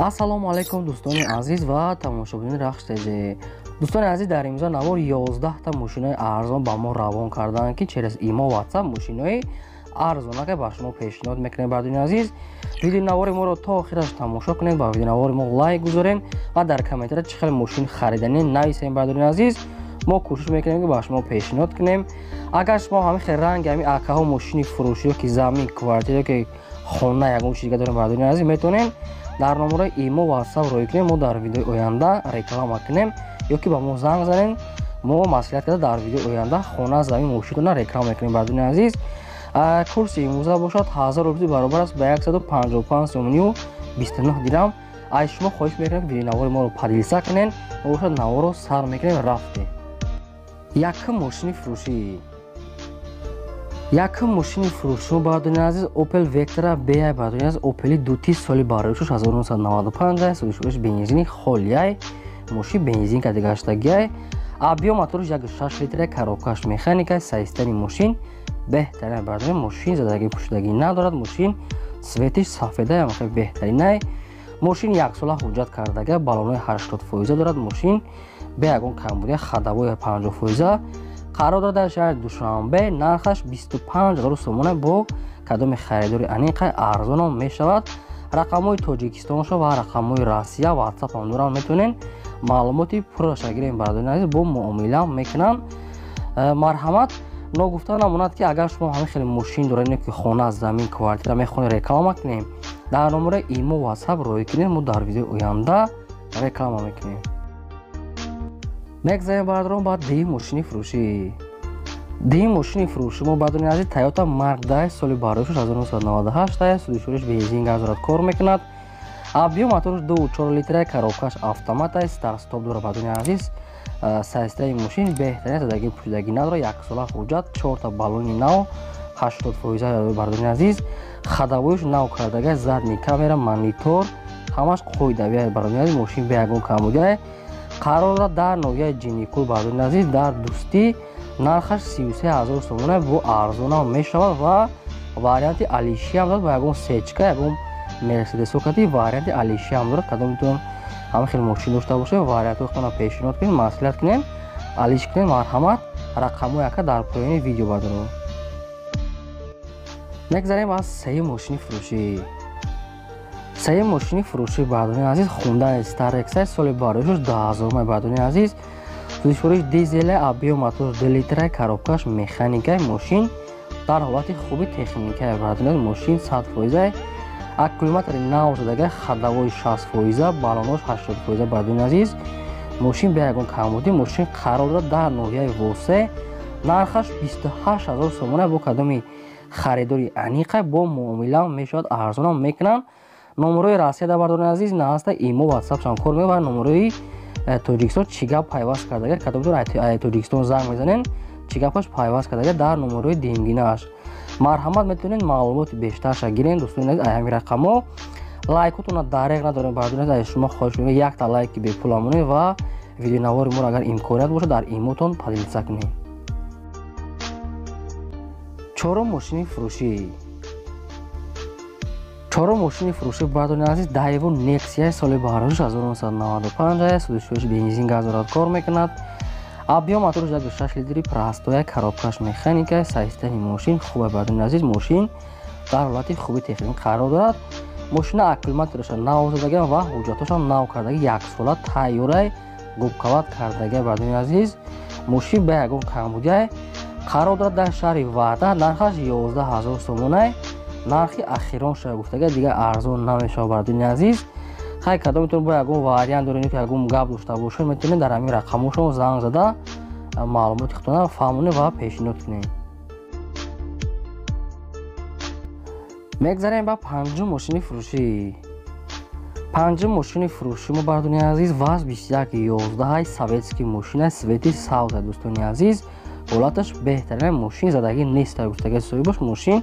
Ассалому алайкум, дӯстони азиз ва тамошобинони Рахш ТЖ. Дӯстони азиз, дар имрӯза навор 11 та мошинои арзон ба мо равон карданд, ки через имо, WhatsApp мошинои арзонака ба шумо пешниҳод мекунем. Бардони азиз, видеои навори моро то охираш тамошо кунед, ба видеои навори мо лайк гузорем ва дар комментария чӣ хел мошин хариданӣ нависем. Бардони азиз, мо кӯшиш мекунем, ки ба шумо пешниҳод кунем. Агар шумо ҳамин хел ранги ҳамин акаҳо мошини фурӯшӣ ё ки замин, квартира ё ки хона, ягон чиз дига дорем, бардони азиз, метавонем дар номерои имо, WhatsApp рӯй кунем, мо дар видеои оянда реклама кунем, ё ки ба мо занг занем, мо маслиҳат карда дар видеои оянда хона, замин, мошинтона реклама мекунем. Бардони азиз, курси имрӯза бошад 1000 рубли баробар аст ба 155 сомонию 29 дирам. Аз шумо хоҳиш мекунем, ки видеои навори моро поделиться кунем. Мо бошад наворро сар мекунем, рафтем. Якум мошини фурӯшӣ. Якум мошини фурӯшӣ, бардони азиз, Opel Vectra B. Бардони азиз, Opel дути соли бароишуш 1995, сӯзишвориш бензини холиай, мошин бензин кади гаштагиай, объём моториш 1,6 литра, коробкаш механика, состояние мошин беҳтарин. Бардони, мошин задагӣ пӯшидагӣ надорад, мошин цветиш сафеда, хеле беҳтаринай. Мошин яксола ҳуҷҷат кардага, баллонои 80 фоиза дорад, мошин бе ягон камбудия, ходовой 50 фоиза. Қарор дорад дар шаҳри Душанбе, нархаш 25 000 сомона, бо кадоми харидори аниқа арзонам мешавад. Рақамҳои Тоҷикистоншо ва рақамҳои Россия, WhatsApp ҳам дорам, метавонем маълумоти пурраша гирем. Бардони азиз, бо муомила мекунанд, марҳамат. Ногуфта намонад, ки агар шумо ҳамин хеле мошин доред, ки хона, замин, квартира мехоҳед реклама кунем, дар номерои имо, WhatsApp рӯй кунем, мо дар видеои оянда реклама мекунем. Мегзарем, бардорон, ба дуюм мошини фурӯшӣ. Дуюм мошини фурӯшӣ мо, бардорони азиз, Toyota Mark 10, соли бароишуш 1998, сӯзишвориш бензин, газ дорад, кор мекунад. Объём моторш 2,4 литра, коробкаш автомат, старт стоп дорад. Бардорони азиз, состояние мошин беҳтарин, задагӣ пӯшидагӣ надорад, яксола ҳуҷҷат, чорта баллони нав, 80 фоиза. Бардорони азиз, ходовоиш нав кардага, задний камера, монитор, ҳамаш қоидавия. Бардорони азиз, мошин бе ягон камбудия. Қарор дорад дар ноҳияи Ҷиникул, бардорони азиз, дар Дӯстӣ, нархаш 33 000 сомона, бо арзонам мешавад ва варианти алишиам дорад, бо ягон сечка, ягон мерседесо кати варианти алишиам дорад. Кадомитон ҳама хел мошин дошта бошед, вариантҳои худтона пешниҳод кунед, маслиҳат кунед, алиш кунед, марҳамат. Рақамҳои ака дар поёни видео бардорем. Мегзарем аз сеюм мошини фурӯшӣ. Сеюм мошини фурӯшӣ, бардорони азиз, Хундай Starex, соли бароишуш 2000. Бардорони азиз, сӯзишвориш дизеле, объём мотор 2 литра, коробкаш механика, мошин дар ҳолати хуби техника. Бардорони, мошин 100 фоиза, аккумулятори нав задага, ходовои 60 фоиза, баллонош 80 фоиза. Бардорони азиз, мошин бе ягон камбудӣ. Мошин қарор дорад дар ноҳияи Восе, нархаш 28 000 сомона, бо кадоми харидори аниқа бо муомила мешавад, арзонам мекунанд. Номерои Россия да, бардорони азиз, наҳаста, имо, WhatsApp кор мекунад ва номерои Тоҷикистон чӣ гап пайваст кардага. Кадомтон Тоҷикистон занг мезанен, чӣ гапаш пайваст кардага дар номерои демгинааш. Марҳамат, метавонед маълумоти бештарша гирен, дӯстони азиз, ай ҳамин рақамҳо. Лайкотона дареғ надорем, бардорони азиз, шумо хоҳиш мекунем, якта лайки бепула монед ва видеонавори моро, агар имконият бошад, дар имотон поделиться кунед. Чорум мошини фурӯшӣ. Чорум мошини фурӯшӣ, бардорони азиз, Daewoo Nexia, соли бароиш 1995, сӯзишвориш бензин, газ дорад, кор мекунад. Объём моторш 1,6 литри, простоя, коробкаш механика, состояние мошин хуб. Бардорони азиз, мошин дар ҳолати хуби техникӣ қарор дорад. Мошина аккумулятораша нав задага ва ҳуҷҷатҳошам нав кардаги, яксола тайёрай, губкават кардага. Бардорони азиз, мошин ба ягон камбудиай. Қарор дорад дар шаҳри Ваҳдат, нархаш 11 000 сомонай, нархи ахирон шуда гуфтага, дигар арзон намешавад. Бардорони азиз, хай, кадометон бо ягон вариант доред, ки ягон гап дошта бошед, метавонед дар ҳамин рақамҳошон занг зада, маълумоти худтона фаҳмонед ва пешниҳод кунед. Мегзарем ба панҷум мошини фурӯшӣ. Панҷум мошини фурӯшӣ мо, бардорони азиз, ВАЗ 2111, советский мошина, цвети сабза. Дӯстони азиз, ҳолаташ беҳтарин, мошин задагӣ нест, гуфтаги соҳибаш, мошин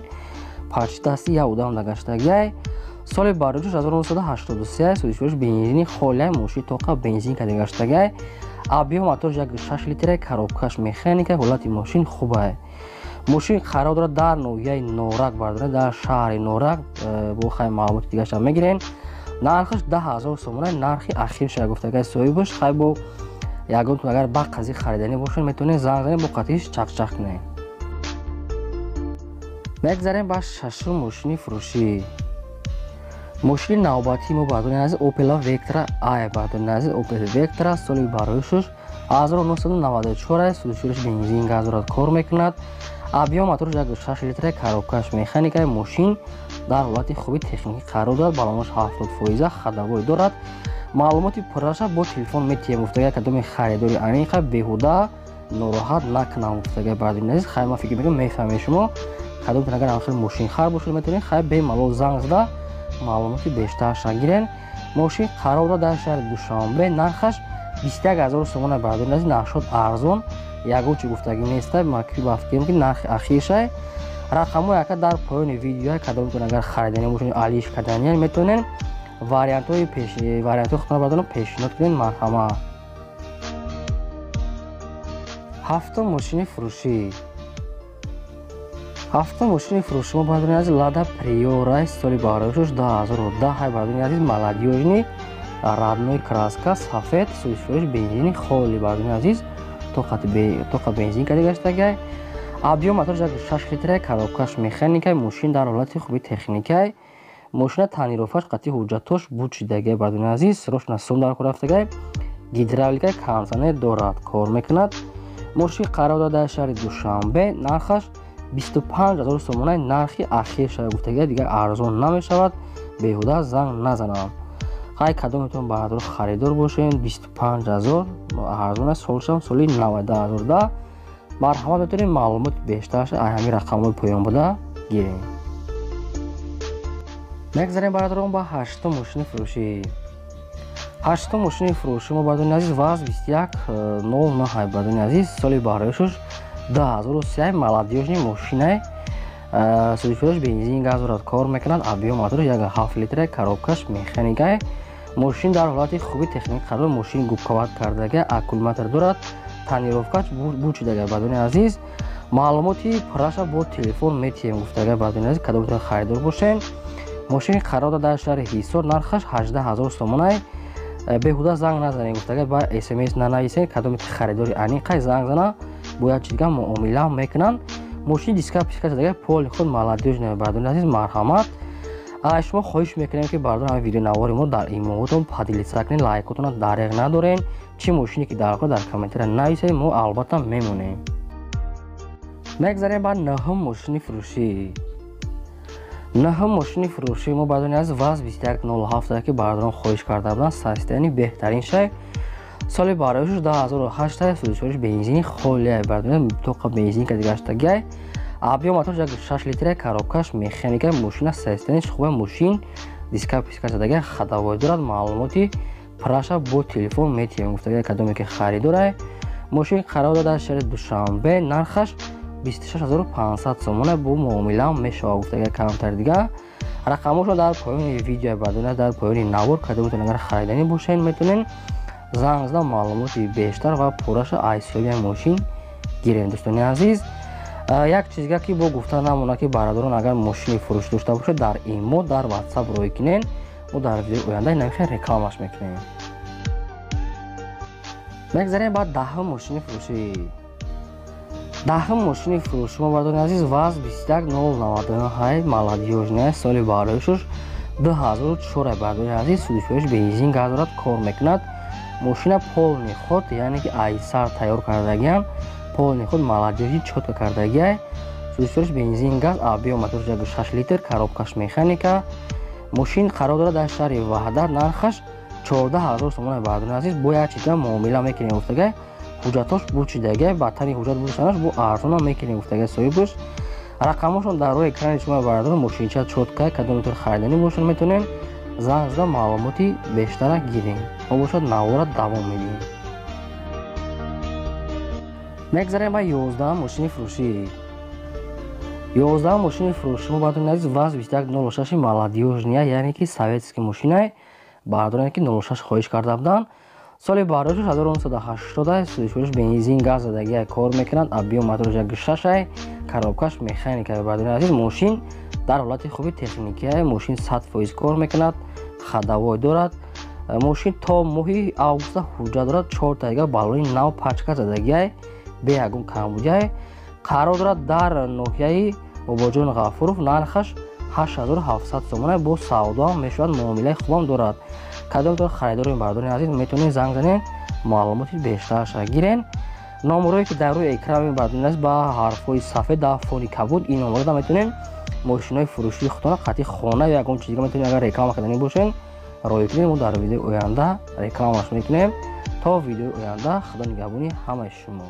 парчи дасти як одам нагаштагиай. Соли бароҷуш 1983, сӯзишвориш бензини холиай, мошин тоқа бензин када гаштагиай. Объём мотор 1,6 литра, коробкаш механика, ҳолати мошин хубай. Мошин қарор дорад дар ноҳияи Норак, бардора, дар шаҳри Норак, бо хай маълумоти дигарашам мегирен. Нархаш 10 000 сомона, нархи ахир шуда гуфтагай соҳибаш. Хай, бо ягонтон агар ба қазӣ хариданӣ бошед, метавонед занг занед, бо қатиш чақчақ кунед. Мегзарем ба шашум мошини фурӯшӣ. Мошини навбатии мо, бардони азиз, Opel Vectra i. Бардони азиз, Opel Vectra соли бароишуш 1994, сӯзишвориш бензин, газ дорад, кор мекунад. Объём моторш 1,6 литра, коробкаш механикаи. Мошин дар ҳолати хуби техникӣ қарор дорад, баллонаш 70%, ходовой дорад. Маълумоти пурраша бо телефон метиҳем гуфтага, кадоми харидори аниқа беҳуда нороҳат накунам гуфтага, бардони азиз. Хай, ман фикр мекунам, мефаҳмед шумо. Кадомтон агар ҳамхел мошинхар бошед, метавонед, хай, бемалол занг зада маълумоти бештарша гирен. Мошин қарор дорад дар шаҳри Душанбе, нархаш 21 000 сомона, бардони азиз. Нархшод арзон, ягон чи гуфтагӣ неста, ба фикрам ки нархи ахиршай. Рақамҳои ака дар поёни видео, кадомтон агар хариданӣ бошед, алиш карданӣ, метавонед вариантҳои худтон бардорам пешниҳод кунед, марҳамат. Ҳафтум мошини фурӯшӣ. Ҳафтум мошини фурӯши мо, бардони азиз, Лада Приора, соли бароишуш 2010, бардони азиз, молодёжный, родной краска, сафед, сӯзишвориш бензини холи, бардони азиз, тоқа бензин карда гаштагай. Объём моторш 1,6 литра, коробкаш механикай. Мошин дар ҳолати хуби техникай. Мошина тонировкаш қатъи ҳуҷҷатош буд шидагай, бардони азиз, срочно сум дар кор рафтагай. Гидравлика, кондитсионер дорад, кор мекунад. Мошин қарор дорад дар шаҳри Душанбе, нархаш 25 000 сомона, нархи ахир шава гуфтагай, дигар арзон намешавад, беҳуда занг назанам. Хай, кадометон бародаро харидор бошед, 25 000 арзон аст, солшам соли 90 010, марҳамат, метавонед маълумоти бештарша аз ҳамин рақамҳои поён буда гирем. Мегзарем, бародарон, ба ҳаштум мошини фурӯшӣ. Ҳаштум мошини фурӯшӣ мо, бардони азиз, ВАЗ 2109, бардони азиз, соли бароишуш 2003, молодёжный мошинай, сӯзишвориш бензин, газ дорад, кор мекунад. Объём моторш 1,7 литра, коробкаш механикай. Мошин дар ҳолати хуби техникӣ қарор, мошин губковать кардага, аккумулятор дорад, тонировкаш буд шудага, бардони азиз. Маълумоти пурраша бо телефон метиҳем гуфтага, бардони азиз, кадомтон харидор бошед. Мошини қарор дорад дар шаҳри Ҳисор, нархаш 18 000 сомонай. Беҳуда занг назанед гуфтага, ба смс нанависед, кадоме ки харидори аниқай занг зана, бояд чи дигар муомила мекунанд. Мошини диска писка задага, полный ход, молодёжный, бардони азиз, марҳамат. Шумо хоҳиш мекунем, ки бардор ҳами видеонавори мо дар имоотон поделиться кунед, лайкотонро дареғ надорем. Чӣ мошине ки дар дар комментария нависед, мо албатта мемонем. Мегзарем ба нӯҳум мошини фурӯшӣ. Нӯҳум мошини фурӯшӣ мо, бардони азиз, ВАЗ 2107, ки бардорон хоҳиш карда буданд, состояние беҳтарин шай, соли бароишуш 2008, сӯзишвориш бензини холия, бардони, тоқа бензин кади гаштагиай. Объём моторш 1,6 литра, коробкаш механика. Мошина состояние хуба, мошин диска писка задага, ходовой дорад. Маълумоти пурраша бо телефон метиҳем гуфтага, кадоме ки харидорай. Мошин қарор дорад дар шаҳри Душанбе, нархаш 26 500 сомона, бо муомила мешавад гуфтага камтар дига. Рақамҳошо дар поёни видео, бардона, дар поёни навор, кадометон агар хариданӣ бошед, метавонед занг зада маълумоти бештар ва пурраша аз ҳисоби мошин гирем. Дӯстони азиз, як чизга ки бо гуфта намонад, ки бародарон, агар мошини фурӯш дошта бошед, дар имо, дар Ватсап рӯй кунед, мо дар видеои оянда намихел рекламаш мекунем. Мегзарем ба даҳум мошини фурӯшӣ. Даҳум мошини фурӯши мо, бардони азиз, ВАЗ 21099, молодёжный, соли бароишуш 2004, бардони азиз, сӯзишвориш бензин, газ дорад, кор мекунад. Мошина полный ход, яъне ки айсар тайёр кардагиам, полный ход, молодёжный, чётко кардагиай. Сӯзишвориш бензин, газ, объём моторш 1,6 литр, коробкаш механика. Мошин қарор дорад дар шаҳри Ваҳдат, нархаш 14 000 сомона, бардони азиз, бо як чиза муомила мекунем гуфтагай. Ҳуҷҷатош бучидагай, ба тани ҳуҷҷат бучиданаш бо арзона мекунем гуфтагай соҳибаш. Рақамҳошон дар рӯи экрани шумо, бардорон. Мошинча чёткая, кадометон хариданӣ бошад, метавонем занг зада маълумоти бештара гирем. Мо бошад навора давом медиҳем. Мегзарем ба 11-ам мошини фурӯшӣ. 11-ам мошини фурӯшӣ мо, бардони азиз, ВАЗ 2106 молодёжный, яъне ки советский мошинай, бардороне ки 06 хоҳиш карда буданд. Соли бардошаш 1980, сӯзишвориш бензин, газ задагия, кор мекунад. Объём моторш 1,6, коробкаш механика. Бардони азиз, мошин дар ҳолати хуби техникия, мошин 100% кор мекунад. Ходовой дорад. Мошин то моҳи августа ҳуҷҷат дорад. Чорта дига баллони нав пачка задагиай, бе ягон камбудиай. Қарор дорад дар ноҳияи Бобоҷон Ғафуров. Нархаш 8700 сомона, бо савдоам мешавад, муомилаи хубам дорад. Кадомтон харидори, бардори азиз, метавонед занг занед, маълумоти бештарша гирен. Номерое ки дар рӯи экран, бардори азиз, ба ҳарфҳои сафед дар фони кабуд, ин номерро метавонед мошинои фурӯшии худтона қатъи хона ё ягон чиз дига метавонед, агар реклама карданӣ бошед, роҳӣ кунед. Мо дар видеои оянда рекламаш мекунем. То видеои оянда, Худо нигаҳбони ҳамаи шумо.